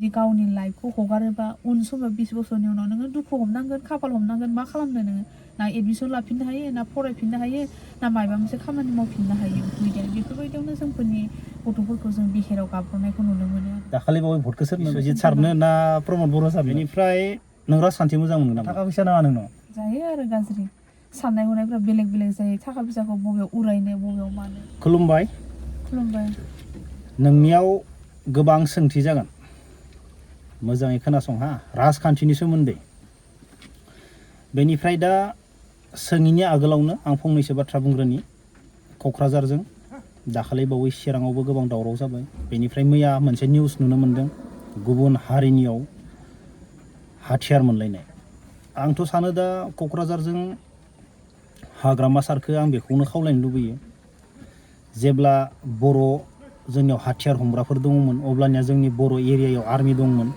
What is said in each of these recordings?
Di गावनि लाइफखौ हगारोबा उन समाव 20 बोसोरनि उनाव नोङो दुखु हमनांगोन खाफाल हमनांगोन मा खालामनो नोङो ना एडमिसन लाफिननो हायो ना फरायफिननो हायो ना माबा मोनसे खामानि मावफिननो हायो बेफोरबायदियावनो जोंफोरनि गथ'फोरखौ जों बिहेराव गाब्रनायखौ नुनो मोनो। दाखालि बावै भटखौ सोरनो बिजित सारनो ना प्रमद बर' सारनो बेनिफ्राय नों राजखान्थि मोजां मोनो नामा थाखा फैसा नाङा नोंनाव जायो आरो गाज्रि साननाय हनायफ्रा बेलेग बेलेग जायो थाखा फैसाखौ बबेयाव उरायनो बबेयाव मानो खुलुमबाय नोंनियाव गोबां सोंथि जागोन मोजाङै खोनासं हा राजखान्थिनि सोमोन्दै बेनिफ्राय दा सोङिनि आगोलावनो आं फंनैसो बाथ्रा बुंग्रोनि क'क्राझारजों दाखालि बावै चिराङावबो गोबां दावराव जाबाय बेनिफ्राय मैया मोनसे निउस नुनो मोन्दों गुबुन हारिनियाव हाथियार मोनलायनाय आंथ' सानो दा क'क्राझारजों हाग्रामा सारखौ आं बेखौनो खावलायनो लुबैयो जेब्ला बर' जोंनियाव हाथियार हमग्राफोर दङमोन अब्लानिया जोंनि बर' एरियायाव आर्मि दंमोन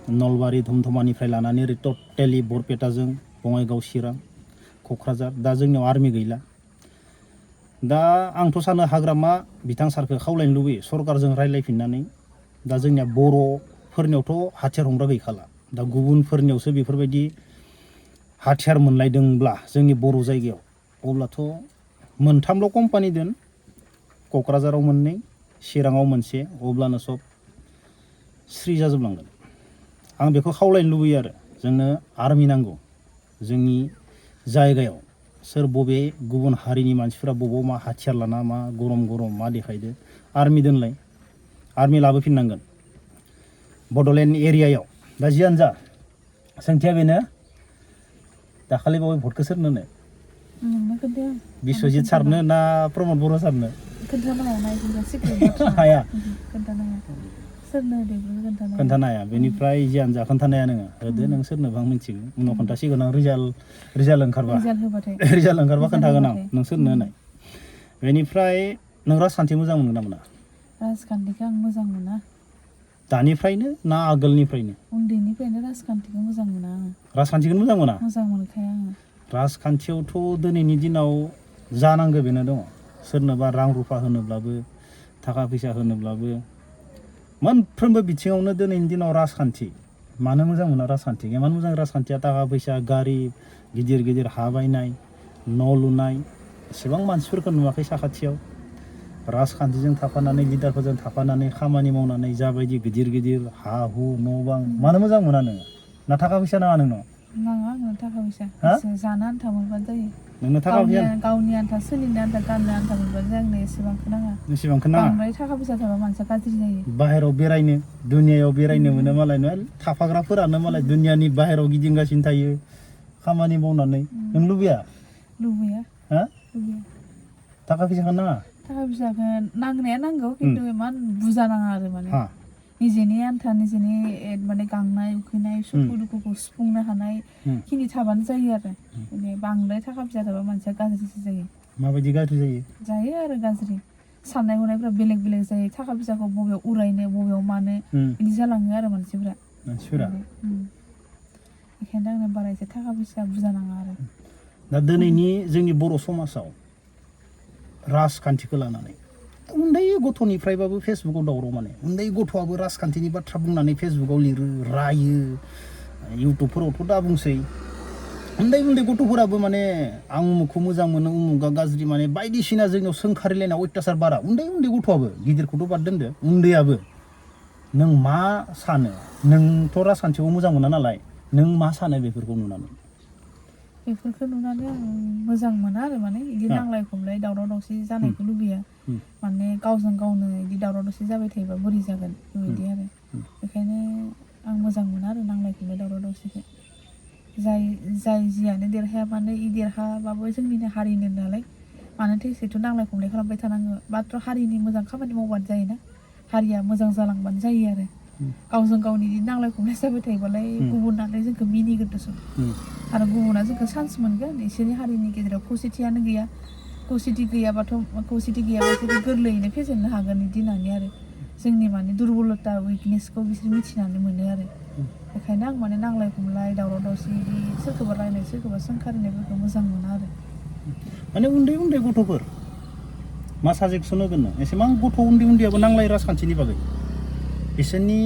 नलबारि धुमधमानिफ्राय लानानै ओरै टटेलि बरपेटाजों बङाइगाव चिरां क'क्राझार दा जोंनियाव आर्मि गैला दा आंथ' सानो हाग्रामा बिथां सारखौ खावलायनो लुबैयो सरकारजों रायज्लायफिननानै दा जोंनिया बर'फोरनियावथ' हाथियार हमग्रा गैखाला दा गुबुनफोरनियावसो बेफोरबायदि हाथियार मोनलायदोंब्ला जोंनि बर' जायगायाव अब्लाथ' मोनथामल' कम्पानि दोन क'क्राझाराव मोननै चिराङाव मोनसे अब्लानो सब स्रि जाजोबलांगोन आं बेखौ खावलायनो लुबैयो आरो जोंनो आर्मि नांगौ जोंनि जायगायाव सोर बबे गुबुन हारिनि मानसिफोरा बबाव मा हाथियार लाना मा गरम गरम मा देखायदो आर्मि दोनलाय आर्मि लाबोफिननांगोन बड'लेण्ड एरियायाव दा जियानो जा सोंथिया बेनो दाखालि बावै भटखौ सोरनो बिस्वजित सारनो ना प्रमद बर' सारनो हाया खोन्थानो हाया बेनिफ्राय जियानो जा खोन्थानो हाया नोङो होदो नों सोरनोबा आं मिथिगौ उनाव खोन्थासिगोन आं रिजाल्ट ओंखारबा खोन्थागोन आं नों सोरनो होनाय बेनिफ्राय नों राजखान्थि मोजां मोनगोन ना मोना राजखान्थिखौ आं मोजां मोना दानिफ्रायनो ना आगोलनिफ्रायनो उन्दैनिफ्रायनो राजखान्थिखौ मोजां मोना आङो राजखान्थिखौनो मोजां मोना मोजां मोनखाया आङो राजखान्थियावथ' दिनैनि दिनाव जानांगौ बेनो दङ सोरनोबा रां रुफा होनोब्लाबो थाखा फैसा होनोब्लाबो मोनफ्रोमबो बिथिङावनो दिनैनि दिनाव राजखान्थि मानो मोजां मोना राजखान्थि इमान मोजां राजखान्थिया थाखा फैसा गारि गिदिर गिदिर हा बायनाय न' लुनाय एसेबां मानसिफोरखौ नुवाखै साखाथियाव राजखान्थिजों थाफानानै लिडारफोरजों थाफानानै खामानि मावनानै जाबायदि गिदिर गिदिर हा हु न' बां मानो मोजां मोना नोङो ना थाखा फैसा नाङा नोंनाव नाङा आंनो थाखा फैसा जानो आन्था मोनबानो जायो नोंनो थाखा फैसा गावनि आन्था सोलिनो आन्था गाननो आन्था मोनबानो जायो आंनो एसेबांखौ नाङा बांद्राय थाखा फैसा थाबा मानसिया गाज्रि जायो बाहेराव बेरायनो दुनियायाव बेरायनो मोनो मालाय थाफाग्राफोरानो मालाय दुनियानि बाहेराव गिदिंगासिनो थायो खामानि मावनानै नों लुबैया थाखा फैसाखौ नाङा थाखा फैसाखौ नांनाया नांगौ खिन्थु इमान बुरजा नाङा आरो माने निजेनि आन्था निजेनि माने गांनाय उखैनाय सुखु दुखुखौ सुफुंनो हानाय खिनि थाबानो जायो आरो माने बांद्राय थाखा फैसा थाबा मानसिया गाज्रिसो जायो माबायदि गाज्रि जायो आरो गाज्रि साननाय हनायफ्रा बेलेग बेलेग जायो थाखा फैसाखौ बबेयाव उरायनो बबेयाव मानो बिदि जालाङो आरो मानसिफोरा बेखायनो आंनो बारा एसे थाखा फैसा बुरजा नाङा आरो दा दिनैनि जोंनि बर' समाजाव राजखान्थिखौ लानानै उन्दै गथ'निफ्रायबाबो फेसबुकाव दावराव माने उन्दै गथ'आबो राजखान्थिनि बाथ्रा बुंनानै फेसबुकाव लिरो रायो इउटुबफोरावथ' दा बुंसै उन्दै उन्दै गथ'फोराबो माने आं उमुखौ मोजां मोनो उमुगा गाज्रि माने बायदिसिना जोंनियाव सोंखारिलायनाय अयथासार बारा उन्दै उन्दै गथ'आबो गिदिरखौथ' बाद दोनदो उन्दैयाबो नों मा सानो नोंथ' राजखान्थिखौ मोजां मोना नालाय नों मा सानो बेफोरखौ नुनानै आं मोजां मोना आरो माने बिदि नांलाय खमलाय दावराव दावसि जानायखौ लुबैया माने गावजों गावनो बिदि दावराव दावसि जाबाय थायोबा बोरै जागोन बेबायदि आरो बेखायनो आं मोजां मोना आरो नांलाय खमलाय दावराव दावसिखौ जाय जियानो देरहाया मानो इ देरहाबाबो जोंनिनो हारिनो नालाय मानोथो एसेथ' नांलाय खमलाय खालामबाय थानांगौ माथ्र हारिनि मोजां खामानि मावबानो जायोना हारिया मोजां जालांबानो जायो आरो गावजों गावनि नांलाय खमलाय जाबाय थायोबालाय गुबुनालाय जोंखौ मिनिगोनसो आरो गुबुना जोंखौ चान्स मोनगोन बिसोरनि हारिनि गेजेराव खौसेथियानो गैया खौसेथि गैयाबासो गोरलैयैनो फेजेननो हागोन बिदि होननानै आरो जोंनि माने दुरबलथा उइकनेसखौ बिसोर मिथिनानै मोनो आरो बेखायनो आं माने नांलाय खमलाय दावराव दावसि बिदि सोरखौबा रायनाय सोरखौबा सोंखारिनायफोरखौ मोजां मोना आरो माने उन्दै उन्दै गथ'फोर मा साजेक्सन होगोन नों एसेबां गथ' उन्दैयाबो नांलाय राजखान्थिनि बागै बिसोरनि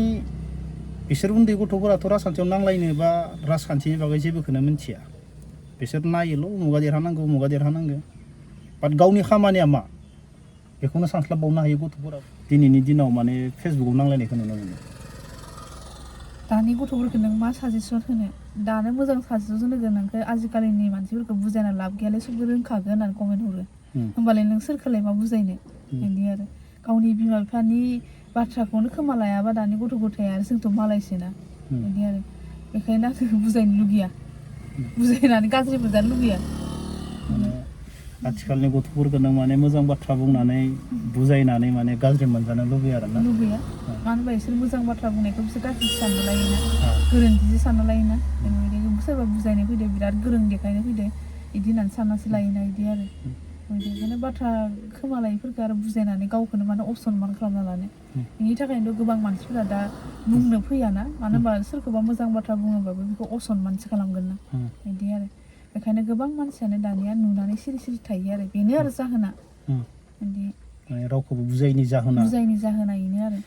बिसोर उन्दै गथ'फोराथ' राजखान्थियाव नांलायनो बा राजखान्थिनि बागै जेबोखौनो मिथिया बिसोर नायोल' उमुगा देरहानांगौ बाट गावनि खामानिया मा बेखौनो सानस्लाबबावनो हायो गथ'फोरा दिनैनि दिनाव माने फेसबुकआव नांलायनायखौ नुनो मोनो दानि गथ'फोरखौ नों मा साजेसन होनो दानो मोजां साजेसन होगोन नोंखौ आजिखालिनि मानसिफोरखौ बुजायना लाब गैयालाय सबबो रोंखागोन होननानै कमेन्ट हरो होमबालाय नों सोरखौलाय मा बुजायनो बिदि आरो गावनि बिमा बिफानि बाथ्राखौनो खोमा लायाबा दानि गथ' गथाया आरो जोंथ' मालायसोना बिदि आरो बेखायनो आं बुजायनो लुगैया बुजायनानै गाज्रि मोनजानो लुगैया आथिखालनि गथ'फोरखौ नों माने मोजां बाथ्रा बुंनानै बुजायनानै माने गाज्रि मोनजानो लुगैया आरोना लुगैया मानो होनबा बिसोर मोजां बाथ्रा बुंनायखौ बिसोर गाज्रिसो सानना लायोना गोरोन्थिसो सानना लायोना बेबायदि सोरबा बुजायनो फैदो बिराद गोरों देखायनो फैदो बिदि होननानै साननासो लायोना बिदि आरो बेखायनो बाथ्रा खोमालायिफोरखौ आरो बुजायनानै गावखौनो माने असनमान खालामना लानो बेनि थाखायनोथ' गोबां मानसिफोरा दा बुंनो फैयाना मानो होनबा सोरखौबा मोजां बाथ्रा बुङोबाबो बेखौ असनमानसो खालामगोन ना बिदि आरो बेखायनो गोबां मानसियानो दानिया नुनानै सिरि सिरि थायो आरो बेनो आरो जाहोना बिदि रावखौबो बुजायनि जाहोना बेनो आरो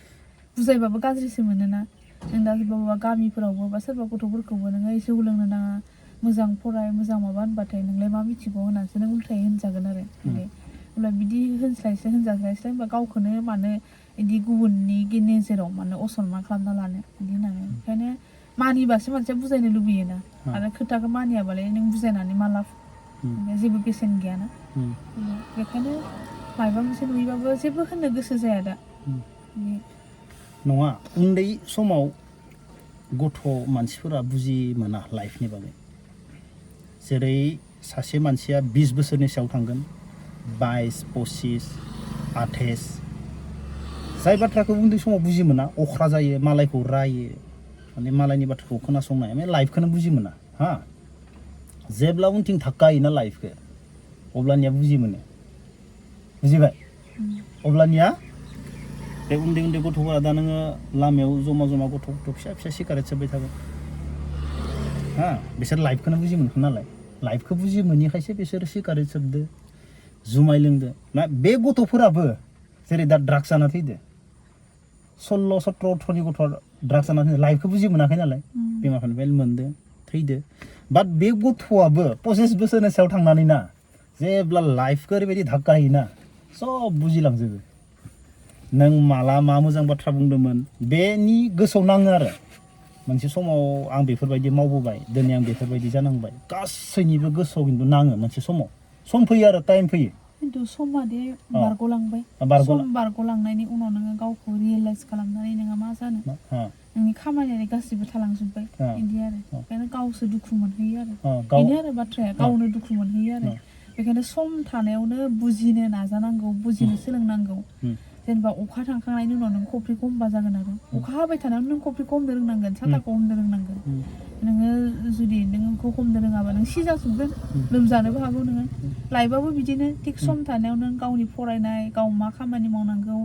बुजायबाबो गाज्रिसो मोनोना नों दा बबेबा गामिफोरावबो बा सोरबा गथ'फोरखौबो नोङो जौ लोंनो नाङा मोजां फराय मोजां माबा होनबाथाय नोंलाय मा मिथिगौ होननानैसो नों उल्थायै होनजागोन आरो अब्ला बिदि होनजास्लायस्लाय होनबा गावखौनो मानो बिदि गुबुननि नोजोराव मानो असनमान खालामना लानो बिदि होननानै ओंखायनो मानिबासो मानसिया बुजायनो लुबैयोना आरो खोथाखौ मानियाबालाय नों बुजायनानै मा लाब जेबो बेसेन गैयाना बेखायनो माबा मोनसे नुयोबाबो जेबो होननो गोसो जाया दा नङा उन्दै समाव गथ' मानसिफोरा बुजि मोना लाइफनि बागै जेरै सासे मानसिया 20 बोसोरनि सायाव थांगोन 22, 25, 28 जाय बाथ्राखौ उन्दै समाव बुजि मोना अख्रा जायो मालायखौ रायो माने मालायनि बाथ्राखौ खोनासंनाय माने लाइफखौनो बुजि मोना हा जेब्ला उनथिं थाक्कायोना लाइफखौ अब्लानिया बुजि मोनो बुजिबाय अब्लानिया बे उन्दै गथ'फोरा दा नोङो लामायाव जमा गथ' फिसा सिगारेट सोबबाय थागोन हा बिसोर लाइफखौनो बुजि मोनखो नालाय लाइफखौ बुजि मोनिखायसो बिसोर सिगारेट सोबदो जुमाय लोंदो ना बे गथ'फोराबो जेरै दा ड्राग्स जाना थैदो 16, 17, 18नि गथ'आ ड्राग्स जाना थैदो लाइफखौ बुजि मोनाखै नालाय बेमारनिफ्राय मोनदो थैदो बाट बे गथ'आबो 25 बोसोरनि सायाव थांनानै ना जेब्ला लाइफखौ ओरैबायदि धाक्का होयोना सब बुजिलांजोबो नों माला मा मोजां बाथ्रा बुंदोंमोन बेनि गोसोआव नाङो आरो मोनसे समाव आं बेफोरबायदि मावबोबाय दिनै आं बेफोरबायदि जानांबाय गासैनिबो गोसोआव खिन्थु नाङो मोनसे समाव सम फैयो आरो टाइम फैयो खिन्थु समा दे बारग'लांबाय सम बारग'लांनायनि उनाव नोङो गावखौ रियेलाइज खालामनानै नोङो मा जानो नोंनि खामानियानो गासिबो थालांजोब्बाय बिदि आरो बेखायनो गावसो दुखु मोनहैयो आरो बेनो आरो बाथ्राया गावनो दुखु मोनहैयो आरो बेखायनो सम थानायावनो बुजिनो नाजानांगौ बुजिनो सोलोंनांगौ जेनेबा अखा थांखांनायनि उनाव नों खफ्रिखौ हमबा जागोन आरो अखा हाबाय थानायावनो नों खफ्रिखौ हमनो रोंनांगोन साथाखौ हमनो रोंनांगोन नोङो जुदि नोंखौ हमनो रोङाबा नों सिजाजोबगोन लोमजानोबो हागौ नोङो लाइफआबो बिदिनो थिग सम थानायाव नों गावनि फरायनाय गाव मा खामानि मावनांगौ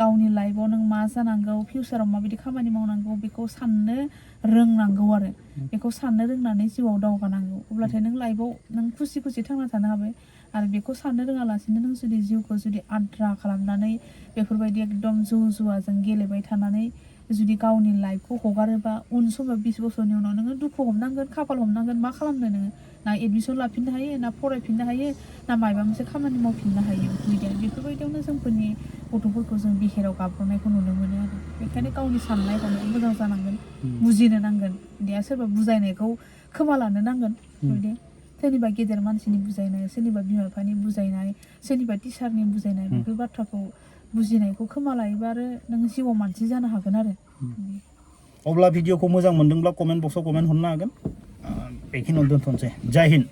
गावनि लाइफआव नों मा जानांगौ फिउचाराव माबायदि खामानि मावनांगौ बेखौ साननो रोंनांगौ आरो बेखौ साननो रोंनानै जिउआव दावगानांगौ अब्लाथाय नों लाइफआव नों खुसि थांना थानो हाबाय आरो बेखौ साननो रोङालासिनो नों जुदि जिउखौ जुदि आद्रा खालामनानै बेफोरबायदि एकदम जुवाजों गेलेबाय थानानै जुदि गावनि लाइफखौ हगारोबा उन समाव 20 बोसोरनि उनाव नोङो दुखु हमनांगोन खाफाल हमनांगोन मा खालामनो नोङो ना एडमिसन लाफिननो हायो ना फरायफिननो हायो ना माबा मोनसे खामानि मावफिननो हायो बेफोरबायदियावनो जोंफोरनि गथ'फोरखौ जों बिहेराव गाब्रनायखौ नुनो मोनो आरो बेखायनो गावनि साननाय हनाया मोजां जानांगोन बुजिनो नांगोन बिदिया सोरबा बुजायनायखौ खोमा लानो नांगोन बिदि सोरनिबा गेदेर मानसिनि बुजायनाय सोरनिबा बिमा बिफानि बुजायनाय सोरनिबा टिचारनि बुजायनाय बेफोर बाथ्राखौ बुजिनायखौ खोमा लायोबा आरो नों जिउआव मानसि जानो हागोन आरो अब्ला भिडिअखौ मोजां मोनदोंब्ला कमेन्ट बक्सआव कमेन्ट हरनो हागोन बेखिनियाव दोनथ'नोसै जय हिन्द